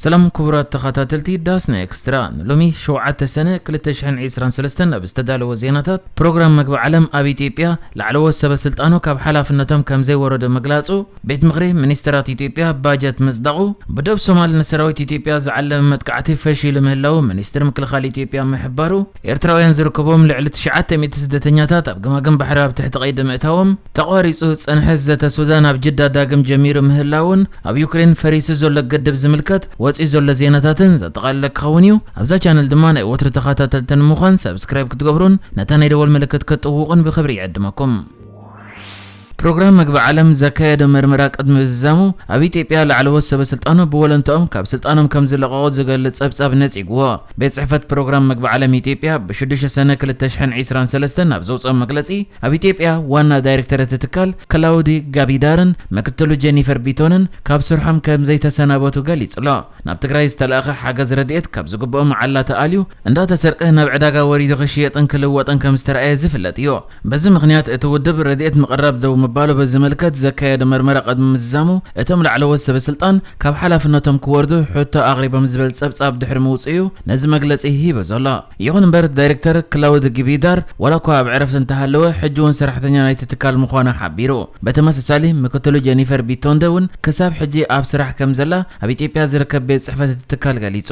ሰላም ክቡራት ተኸታተልቲ ዳስና ኤክስትራ፣ ንሎሚ ሸውዓተ ሰነ ክልተ ሽሕን ዕስራን ሰለስተን ኣብ ዝተዳለወ ዜናታት፣ ፕሮግራም መግቢ ዓለም ኣብ ኢትዮጵያ ላዕለዎት ሰበ ስልጣኑ ካብ ሓላፍነቶም ከም ዘይወረዱ ምግላጹ፣ ቤት ምኽሪ ሚኒስትራት ኢትዮጵያ ባጀት ምጽዳቑ፣ ብደብ ሶማል ንሰራዊት ኢትዮጵያ ዝዓለመ መጥቃዕቲ ፈሺሉ ምህላው ሚኒስትር ምክልኻል ኢትዮጵያ ምሕባሩ፣ ኤርትራውያን ዝርከቦም ልዕሊ ትሽዓተ ሚእቲ ስደተኛታት ኣብ ገማግም ባሕሪ ኣብ ትሕቲ ቀይዲ ምእታዎም፣ ተቋሪጹ ዝጸንሐ ዘተ ሱዳን ኣብ ጅዳ ዳግም ጀሚሩ ምህላውን፣ ኣብ ዩክሬን ፈሪሱ ዘሎ ገድብ ዝምልከት ወጺኡ ዘሎ ዜናታትን ዘጠቓለለ ክኸውን እዩ። ኣብዛ ቻነል ድማ ናይ ወትሩ ተኸታተልቲ ንምዃን ሳብስክራይብ ክትገብሩን ነታ ናይ ደወል ምልክት ክትጥውቑን ብኽብሪ ይዕድመኩም። ፕሮግራም መግቢ ዓለም ዘካየዶ መርመራ ቅድሚ ምዝዛሙ፣ ኣብ ኢትዮጵያ ላዕለዎት ሰበ ስልጣኑ ብወለንትኦም ካብ ስልጣኖም ከም ዝለቐቑ ዝገልጽ ጸብጻብ ነጺግዎ። ቤት ጽሕፈት ፕሮግራም መግቢ ዓለም ኢትዮጵያ ብሽዱሽተ ሰነ ክልተ ሽሕን ዕስራን ሰለስተን ኣብ ዘውጽኦ መግለጺ፣ ኣብ ኢትዮጵያ ዋና ዳይሬክተር እቲ ትካል ክላውዲ ጋቢዳርን ምክትሉ ጀኒፈር ቢቶንን ካብ ስርሖም ከም ዘይተሰናበቱ ገሊጹ ኣሎ። ናብ ትግራይ ዝተላእኸ ሓገዝ ረድኤት ካብ ዝግብኦ መዓላ ተኣልዩ እንዳተሰርቀ ናብ ዕዳጋ ወሪዱ ክሽየጥን ክልወጥን ከም ዝተረኣየ ዝፍለጥ እዩ። በዚ ምኽንያት እቲ ውድብ ረድኤት ምቕራብ ደው ምባሉ በዝምልከት ዘካየደ መርመራ ቅድሚ ምዝዛሙ፣ እቶም ላዕለዎት ሰበ ስልጣን ካብ ሓላፍነቶም ክወርዱ ሕቶ ኣቕሪቦም ዝብል ጸብጻብ ድሕሪ ምውጽኡ ነዚ መግለጺ ሂቡ ዘሎ። ይኹን እምበር ዳይሬክተር ክላውድ ግቢዳር ዋላ እኳ ኣብ ዕረፍቲ እንተሃለወ ሕጂ እውን ሰራሕተኛ ናይቲ ትካል ምዃኑ ሓቢሩ። በተመሳሳሊ ምክትሉ ጀኒፈር ቢቶንደ እውን ክሳብ ሕጂ ኣብ ስራሕ ከም ዘላ ኣብ ኢትዮጵያ ዝርከብ ቤት ጽሕፈት እቲ ትካል ገሊጹ።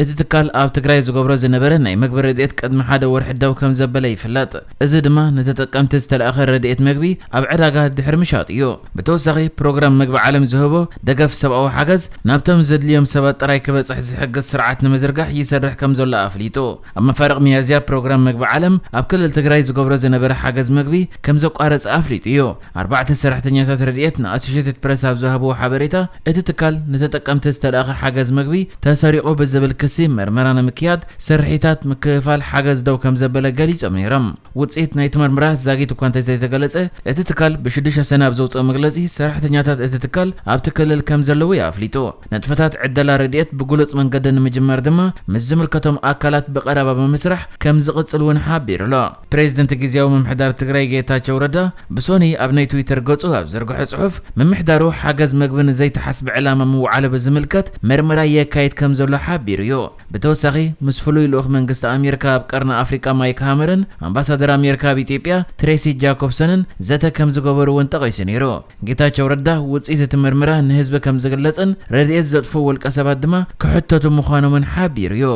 እቲ ትካል ኣብ ትግራይ ዝገብሮ ዝነበረ ናይ መግቢ ረድኤት ቅድሚ ሓደ ወርሒ ደው ከም ዘበለ ይፍለጥ። እዚ ድማ ንተጠቀምቲ ዝተለኣኸ ረድኤት መግቢ ኣብ ዕዳጋ ድሕሪ ምሻጥ እዩ። ብተወሳኺ ፕሮግራም መግቢ ዓለም ዝህቦ ደገፍ ሰብኣዊ ሓገዝ ናብቶም ዘድልዮም ሰባት ጥራይ ክበጽሕ ዝሕግዝ ስርዓት ንምዝርጋሕ ይሰርሕ ከም ዘሎ ኣፍሊጡ። ኣብ መፋርቕ ሚያዝያ ፕሮግራም መግቢ ዓለም ኣብ ክልል ትግራይ ዝገብሮ ዝነበረ ሓገዝ መግቢ ከም ዘቋረጸ ኣፍሊጡ እዩ። ኣርባዕተ ሰራሕተኛታት ረድኤት ንኣሶሼትድ ፕረስ ኣብ ዝሃብዎ ሓበሬታ፣ እቲ ትካል ንተጠቀምቲ ዝተለኣኸ ሓገዝ መግቢ ተሰሪቑ ብዝብል ክሲ መርመራ ንምክያድ ስርሒታት ምክፍፋል ሓገዝ ደው ከም ዘበለ ገሊጾም ነይሮም። ውጽኢት ናይቲ መርመራ ዛጊት እኳ እንተዘይተገለጸ፣ እቲ ትካል ብሽዱሽተ ሰነ ኣብ ዘውጽኦ መግለጺ፣ ሰራሕተኛታት እቲ ትካል ኣብቲ ክልል ከም ዘለዉ እዩ ኣፍሊጡ። ንጥፈታት ዕደላ ረድኤት ብግሉጽ መንገዲ ንምጅማር ድማ ምስ ዝምልከቶም ኣካላት ብቐረባ ብምስራሕ ከም ዝቕጽል እውን ሓቢሩ ኣሎ። ፕሬዚደንት ግዝያዊ ምምሕዳር ትግራይ ጌታቸው ረዳ ብሶኒ ኣብ ናይ ትዊተር ገጹ ኣብ ዘርግሖ ጽሑፍ፣ ምምሕዳሩ ሓገዝ መግቢ ንዘይተሓስበ ዕላማ ምውዓሉ ብዝምልከት መርመራ የካይድ ከም ዘሎ ሓቢሩ እዩ። ብተወሳኺ ምስ ፍሉይ ልኡኽ መንግስቲ ኣሜሪካ ኣብ ቀርኒ ኣፍሪቃ ማይክ ሃመርን ኣምባሳደር ኣሜሪካ ኣብ ኢትዮጵያ ትሬሲ ጃኮብሰንን ዘተ ከም ዝገበሩ እውን ጠቒሱ ነይሩ። ጌታቸው ረዳ ውጽኢት እቲ መርመራ ንህዝቢ ከም ዝግለጽን ረድኤት ዘጥፍኡ ውልቀ ሰባት ድማ ክሕተቱ ምዃኖምን ሓቢሩ እዩ።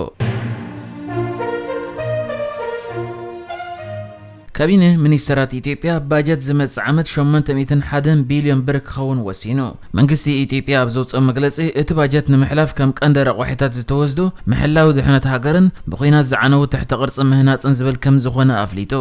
ካቢነ ሚኒስተራት ኢትዮጵያ ባጀት ዝመጽእ ዓመት ሸሞንተ ሚእትን ሓደን ቢልዮን ብር ክኸውን ወሲኑ። መንግስቲ ኢትዮጵያ ኣብ ዘውጽኦ መግለጺ፣ እቲ ባጀት ንምሕላፍ ከም ቀንዲ ረቋሒታት ዝተወስዱ ምሕላው ድሕነት ሃገርን ብኲናት ዝዓነዉ ትሕተ ቅርጺ ምህናጽን ዝብል ከም ዝኾነ ኣፍሊጡ።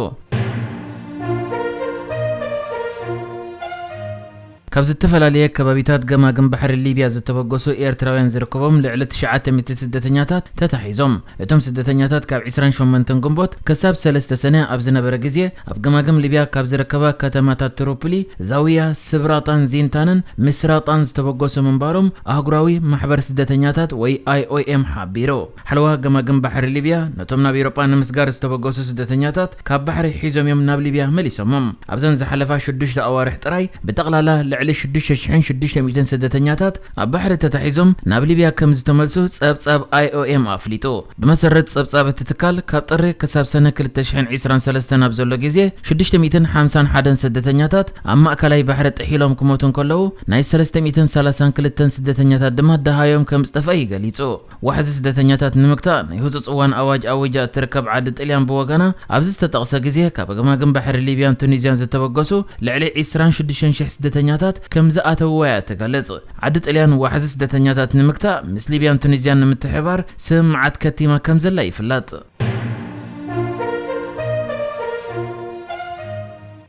ካብ ዝተፈላለየ ከባቢታት ገማግም ባሕሪ ሊብያ ዝተበገሱ ኤርትራውያን ዝርከቦም ልዕሊ ትሽዓተ ሚእቲ ስደተኛታት ተታሒዞም። እቶም ስደተኛታት ካብ ዕስራን ሸሞንተን ግንቦት ክሳብ ሰለስተ ሰነ ኣብ ዝነበረ ግዜ ኣብ ገማግም ሊብያ ካብ ዝርከባ ከተማታት ትሮፖሊ፣ ዛውያ፣ ስብራጣን ዚንታንን ምስራጣን ዝተበገሱ ምንባሮም ኣህጉራዊ ማሕበር ስደተኛታት ወይ ኣይ ኦ ኤም ሓቢሩ። ሓለዋ ገማግም ባሕሪ ሊብያ ነቶም ናብ ኤውሮጳ ንምስጋር ዝተበገሱ ስደተኛታት ካብ ባሕሪ ሒዞም እዮም ናብ ሊብያ መሊሶሞም። ኣብዘን ዝሓለፋ ሽዱሽተ ኣዋርሕ ጥራይ ብጠቕላላ ልዕሊ ሽዱሽተ ሽሕን ሽዱሽተ ሚእትን ስደተኛታት ኣብ ባሕሪ ተታሒዞም ናብ ሊብያ ከም ዝተመልሱ ጸብጻብ ኣይ ኦ ኤም ኣፍሊጡ። ብመሰረት ጸብጻብ እቲ ትካል፣ ካብ ጥሪ ክሳብ ሰነ ክልተ ሽሕን ዕስራን ሰለስተን ኣብ ዘሎ ግዜ ሽዱሽተ ሚእትን ሓምሳን ሓደን ስደተኛታት ኣብ ማእከላይ ባሕሪ ጥሒሎም ክሞቱ እንከለዉ፣ ናይ ሰለስተ ሚእትን ሰላሳን ክልተን ስደተኛታት ድማ ደሃዮም ከም ዝጠፍአ እዩ ገሊጹ። ዋሕዚ ስደተኛታት ንምግታእ ናይ ህጹጽ እዋን ኣዋጅ ኣዊጃ እትርከብ ዓዲ ጥልያን ብወገና፣ ኣብዚ ዝተጠቕሰ ግዜ ካብ ገማግም ባሕሪ ሊብያን ቱኒዝያን ዝተበገሱ ልዕሊ ዕስራን ሽዱሽተን ሽሕ ስደተኛታት ከም ዝኣተውዋ እያ ትገልጽ። ዓዲ ጥልያን ዋሕዚ ስደተኛታት ንምግታእ ምስ ሊብያን ቱኒዝያን ንምትሕብባር ስምምዓት ከቲማ ከም ዘላ ይፍለጥ።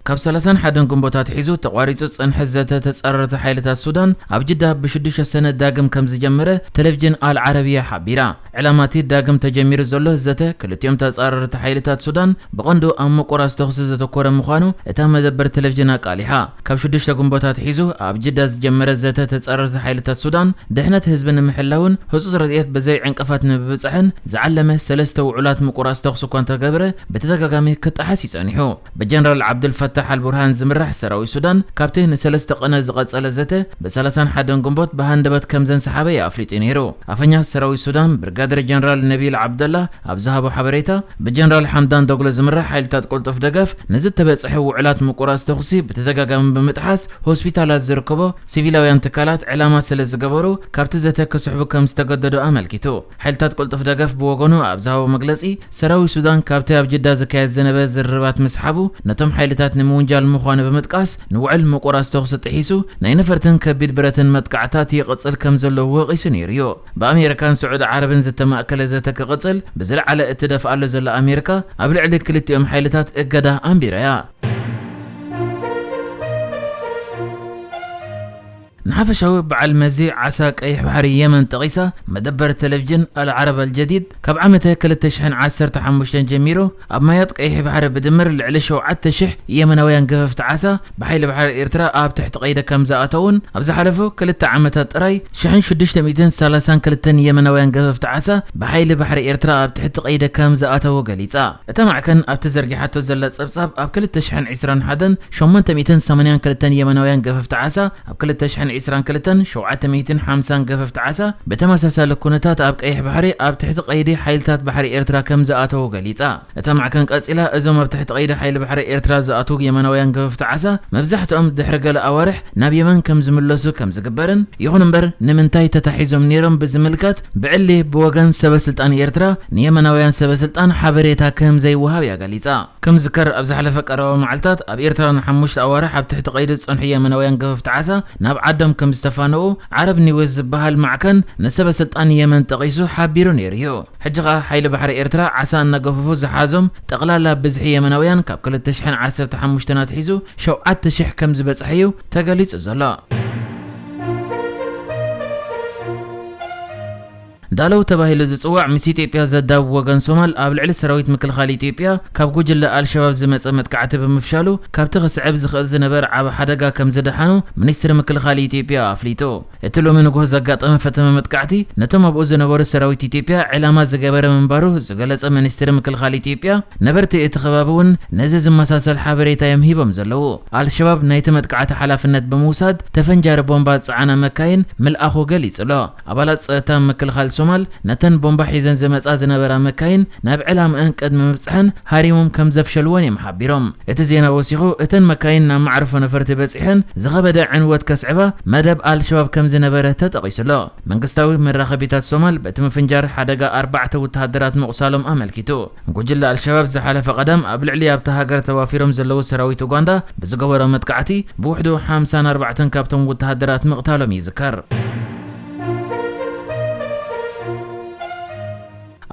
ካብ ሰላሳን ሓደን ግንቦት ኣትሒዙ ተቋሪጹ ዝጸንሐ ዘተ ተጻረርቲ ሓይልታት ሱዳን ኣብ ጅዳ ብሽዱሽተ ሰነ ዳግም ከም ዝጀመረ ቴሌቪዥን ኣል ዓረብያ ሓቢራ። ዕላማ እቲ ዳግም ተጀሚሩ ዘሎ ዘተ ክልቲኦም ተጻረርቲ ሓይልታት ሱዳን ብቐንዱ ኣብ ምቁራጽ ተኹሲ ዘተኮረ ምዃኑ እታ መደበር ቴሌቪዥን ኣቃሊሓ። ካብ ሽዱሽተ ግንቦት ኣትሒዙ ኣብ ጅዳ ዝጀመረ ዘተ ተጻረርቲ ሓይልታት ሱዳን ድሕነት ህዝቢ ንምሕላውን ህጹጽ ረድኤት ብዘይ ዕንቅፋት ንምብጻሕን ዝዓለመ ሰለስተ ውዑላት ምቁራጽ ተኹሲ እኳ እንተገበረ፣ ብተደጋጋሚ ክጠሓስ እዩ ጸኒሑ። ብጀነራል ዓብዱልፈታሕ ብዓብደልፈታሕ ኣልቡርሃን ዝምራሕ ሰራዊት ሱዳን ካብቲ ንሰለስተ ቀነ ዝቐጸለ ዘተ ብ ሰላሳን ሓደን ግንቦት ብሃንደበት ከም ዘንሰሓበ ኣፍሊጡ ነይሩ። ኣፈኛ ሰራዊት ሱዳን ብርጋደር ጀነራል ነቢል ዓብደላ ኣብ ዝሃቦ ሓበሬታ፣ ብጀነራል ሓምዳን ዶግሎ ዝምራሕ ሓይልታት ቅልጡፍ ደገፍ ንዝተበጽሐ ውዕላት ምቁራጽ ተኹሲ ብተደጋጋሚ ብምጥሓስ ሆስፒታላት ዝርከቦ ሲቪላውያን ትካላት ዕላማ ስለ ዝገበሩ ካብቲ ዘተ ክስሕቡ ከም ዝተገደዱ ኣመልኪቱ። ሓይልታት ቅልጡፍ ደገፍ ብወገኑ ኣብ ዝሃቦ መግለጺ፣ ሰራዊት ሱዳን ካብቲ ኣብ ጅዳ ዝካየድ ዝነበረ ዝርርባት ምስሓቡ ነቶም ሓይልታት ንምውንጃል ምዃኑ ብምጥቃስ፣ ንውዕል ምቁራጽ ተኹሲ ጥሒሱ ናይ ነፈርትን ከቢድ ብረትን መጥቃዕታት ይቕጽል ከም ዘሎ ወቒሱ ነይሩ እዩ። ብኣሜሪካን ስዑዲ ዓረብን ዝተማእከለ ዘተ ክቕጽል ብዝለዓለ እትደፍኣሉ ዘላ ኣሜሪካ፣ ኣብ ልዕሊ ክልቲኦም ሓይልታት እገዳ ኣንቢራ እያ። ንሓፈሻዊ በዓል መዚ ዓሳ ቀይሕ ባሕሪ የመን ጠቒሳ፣ መደበር ቴሌቪዥን ኣልዓረብ ኣልጀዲድ፣ ካብ ዓመተ ክልተ ሽሕን ዓሰርተ ሓሙሽተን ጀሚሩ ኣብ ማያት ቀይሕ ባሕሪ ብድምር ልዕሊ ሸውዓተ ሽሕ የመናውያን ገፈፍቲ ዓሳ ብሓይሊ ባሕሪ ኤርትራ ኣብ ትሕቲ ቀይዲ ከም ዝኣተዉን፣ ኣብ ዝሓለፉ ክልተ ዓመታት ጥራይ ሽሕን ሽዱሽተ ሚእትን ሰላሳን ክልተን የመናውያን ገፈፍቲ ዓሳ ብሓይሊ ባሕሪ ኤርትራ ኣብ ትሕቲ ቀይዲ ከም ዝኣተዉ ገሊጻ። እታ ማዕከን ኣብቲ ዘርጊሓቶ ዘላ ጸብጻብ፣ ኣብ ክልተ ሽሕን ዕስራን ሓደን ሸሞንተ ሚእትን ሰማንያን ክልተን የመናውያን ገፈፍቲ ዓሳ፣ ኣብ ክልተ ሽሕን ዕስራን ክልተን ሸውዓተ ሚእትን ሓምሳን ገፈፍቲ ዓሳ ብተመሳሳሊ ኩነታት ኣብ ቀይሕ ባሕሪ ኣብ ትሕቲ ቀይዲ ሓይልታት ባሕሪ ኤርትራ ከም ዝኣተዉ ገሊጻ። እታ ማዕከን ቀጺላ፣ እዞም ኣብ ትሕቲ ቀይዲ ሓይሊ ባሕሪ ኤርትራ ዝኣትዉ የመናውያን ገፈፍቲ ዓሳ መብዛሕትኦም ድሕሪ ገለ ኣዋርሕ ናብ የመን ከም ዝምለሱ ከም ዝግበርን፣ ይኹን እምበር ንምንታይ ተታሒዞም ነይሮም ብዝምልከት ብዕሊ ብወገን ሰበ ስልጣን ኤርትራ ንየመናውያን ሰበ ስልጣን ሓበሬታ ከም ዘይወሃብ እያ ገሊጻ። ከም ዝዝከር፣ ኣብ ዝሓለፈ ቀረባ መዓልታት ኣብ ኤርትራ ንሓሙሽተ ኣዋርሕ ኣብ ትሕቲ ቀይዲ ዝጸንሑ የመናውያን ገፈፍቲ ዓሳ ናብ ዓዶም ከም ዝተፋነዉ ዓረብ ኒውስ ዝበሃል ማዕከን ንሰበ ስልጣን የመን ጠቒሱ ሓቢሩ ነይሩ እዩ። ሕጂ ኸኣ ሓይሊ ባሕሪ ኤርትራ ዓሳ እናገፈፉ ዝሓዞም ጠቕላላ ብዝሒ የመናውያን ካብ ክልተ ሽሕን ዓሰርተ ሓሙሽተን ኣትሒዙ ሸውዓተ ሽሕ ከም ዝበጽሐ እዩ ተገሊጹ ዘሎ። ዳለው ተባሂሉ ዝጽዋዕ ምስ ኢትዮጵያ ዘዳውብ ወገን ሶማል ኣብ ልዕሊ ሰራዊት ምክልኻል ኢትዮጵያ ካብ ጉጅለ ኣልሸባብ ዝመጸ መጥቃዕቲ ብምፍሻሉ ካብቲ ክስዕብ ዝኽእል ዝነበረ ዓቢ ሓደጋ ከም ዝደሓኑ ሚኒስትሪ ምክልኻል ኢትዮጵያ ኣፍሊጡ። እቲ ሎሚ ንግሆ ዘጋጠመ ፈተመ መጥቃዕቲ ነቶም ኣብኡ ዝነበሩ ሰራዊት ኢትዮጵያ ዕላማ ዝገበረ ምንባሩ ዝገለጸ ሚኒስትሪ ምክልኻል ኢትዮጵያ፣ ነበርቲ እቲ ከባቢ እውን ነዚ ዝመሳሰል ሓበሬታ እዮም ሂቦም ዘለዉ። ኣልሸባብ ናይቲ መጥቃዕቲ ሓላፍነት ብምውሳድ ተፈንጃሪ ቦምባ ዝጸዓና መካይን ምልኣኹ ገሊጹ ኣሎ። ኣባላት ጸጥታ ምክልኻል ሶማል ነተን ቦምባ ሒዘን ዝመጻ ዝነበራ መካይን ናብ ዕላምአን ቅድሚ ምብጽሐን ሃሪሞም ከም ዘፍሸልወን እዮም ሓቢሮም። እቲ ዜና ወሲኹ፣ እተን መካይን ናብ መዕርፎ ነፈርቲ በጺሐን ዝኸበደ ዕንወት ከስዕባ መደብ ኣልሸባብ ከም ዝነበረ ተጠቒሱ ኣሎ። መንግስታዊ መራኸቢታት ሶማል በቲ ምፍንጃር ሓደጋ ኣርባዕተ ወተሃደራት ምቑሳሎም ኣመልኪቱ። ጉጅለ ኣልሸባብ ዝሓለፈ ቀዳም ኣብ ልዕሊ ኣብታ ሃገር ተዋፊሮም ዘለዉ ሰራዊት ኡጋንዳ ብዝገበሮ መጥቃዕቲ ብውሕዱ ሓምሳን ኣርባዕተን ካብቶም ወተሃደራት ምቕታሎም ይዝከር።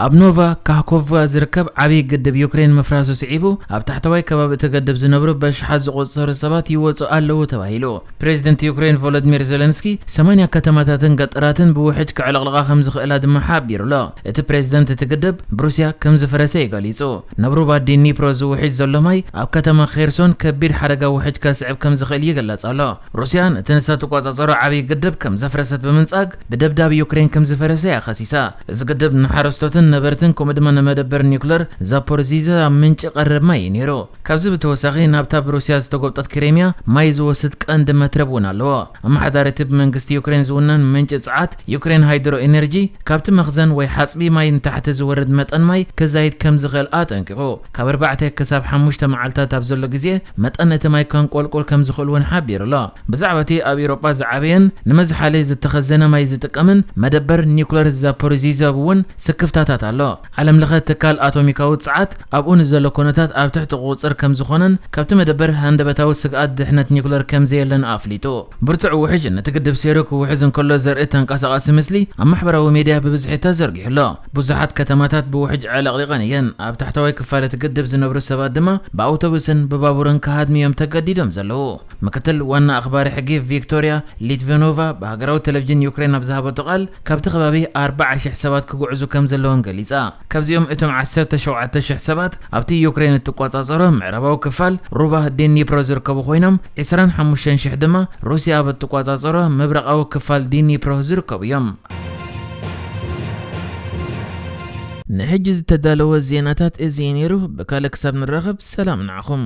ኣብ ኖቫ ካኮቭካ ዝርከብ ዓብዪ ግድብ ዩክሬን ምፍራሱ ስዒቡ፣ ኣብ ታሕተዋይ ከባቢ እቲ ግድብ ዝነብሩ በሽሓት ዝቑጸሩ ሰባት ይወጹ ኣለዉ ተባሂሉ። ፕሬዚደንት ዩክሬን ቮሎዲሚር ዜለንስኪ፣ ሰማንያ ከተማታትን ገጠራትን ብውሕጅ ከዕለቕልቓ ከም ዝኽእላ ድማ ሓቢሩ ኣሎ። እቲ ፕሬዚደንት፣ እቲ ግድብ ብሩስያ ከም ዝፈረሰ እዩ ገሊጹ። ናብ ሩባ ዲኒፕሮ ዝውሕጅ ዘሎ ማይ ኣብ ከተማ ኼርሶን ከቢድ ሓደጋ ውሕጅ ከስዕብ ከም ዝኽእል ይግለጽ ኣሎ። ሩስያ ነቲ ንሳ ትቆጻጸሮ ዓብዪ ግድብ ከም ዘፍረሰት ብምንጻግ፣ ብደብዳብ ዩክሬን ከም ዝፈረሰ እያ ከሲሳ። እዚ ግድብ ንሓረስቶትን ነበርትን ከምኡ ድማ ንመደበር ኒውክለር ዛፖሪዚዛ ምንጪ ቀረብ ማይ እዩ ነይሩ። ካብዚ ብተወሳኺ ናብታ ብሩስያ ዝተጎብጠት ክሬምያ ማይ ዝወስድ ቀንዲ መትረብ እውን ኣለዎ። ኣመሓዳሪ እቲ ብመንግስቲ ዩክሬን ዝውነን ምንጪ ጸዓት ዩክሬን ሃይድሮ ኤነርጂ ካብቲ መኽዘን ወይ ሓጽቢ ማይ ንታሕቲ ዝወርድ መጠን ማይ ክዛይድ ከም ዝኽእል ኣጠንቂቑ። ካብ ኣርባዕተ ክሳብ ሓሙሽተ መዓልታት ኣብ ዘሎ ግዜ መጠን እቲ ማይ ከንቆልቁል ከም ዝኽእል እውን ሓቢሩ ኣሎ። ብዛዕባ እቲ ኣብ ኤውሮጳ ዝዓበየን ንመዝሓሊ ዝተኸዘነ ማይ ዝጥቀምን መደበር ኒውክለር ዛፖሪዚዛ እውን ስክፍታታት ኣሎ። ዓለም ለኸ ትካል ኣቶሚካዊ ጸዓት ኣብኡ ንዘሎ ኩነታት ኣብ ትሕቲ ቁጽር ከም ዝኾነን ካብቲ መደበር ሃንደበታዊ ስግኣት ድሕነት ኒውክለር ከም ዘየለን ኣፍሊጡ። ብርቱዕ ውሕጅ ነቲ ግድብ ሴሩ ክውሕዝ እንከሎ ዘርኢ ተንቀሳቓሲ ምስሊ ኣብ ማሕበራዊ ሚድያ ብብዝሒ ተዘርጊሑ ኣሎ። ብዙሓት ከተማታት ብውሕጅ ኣዕለቕሊቐን እየን። ኣብ ታሕተዋይ ክፋል እቲ ግድብ ዝነብሩ ሰባት ድማ ብኣውቶቡስን ብባቡርን ክሃድሙ እዮም ተገዲዶም ዘለዉ። ምክትል ዋና ኣኽባሪ ሕጊ ቪክቶርያ ሊትቪኖቫ ብሃገራዊ ቴሌቪዥን ዩክሬን ኣብ ዝሃበቶ ቃል፣ ካብቲ ከባቢ ኣርባዓ ሽሕ ሰባት ክጉዕዙ ከም ዘለዎም ገሊጻ። ካብዚኦም እቶም ዓሰርተ ሸውዓተ ሽሕ ሰባት ኣብቲ ዩክሬን እትቆጻጸሮ ምዕራባዊ ክፋል ሩባ ዲኒፕሮ ዝርከቡ ኮይኖም፣ ዕስራን ሓሙሽተን ሽሕ ድማ ሩስያ ኣብ እትቆጻጸሮ ምብራቓዊ ክፋል ዲኒፕሮ ዝርከቡ እዮም። ንሕጂ ዝተዳለወ ዜናታት እዚ እዩ ነይሩ። ብካልእ ክሳብ ንራኸብ፣ ሰላም ንዓኹም።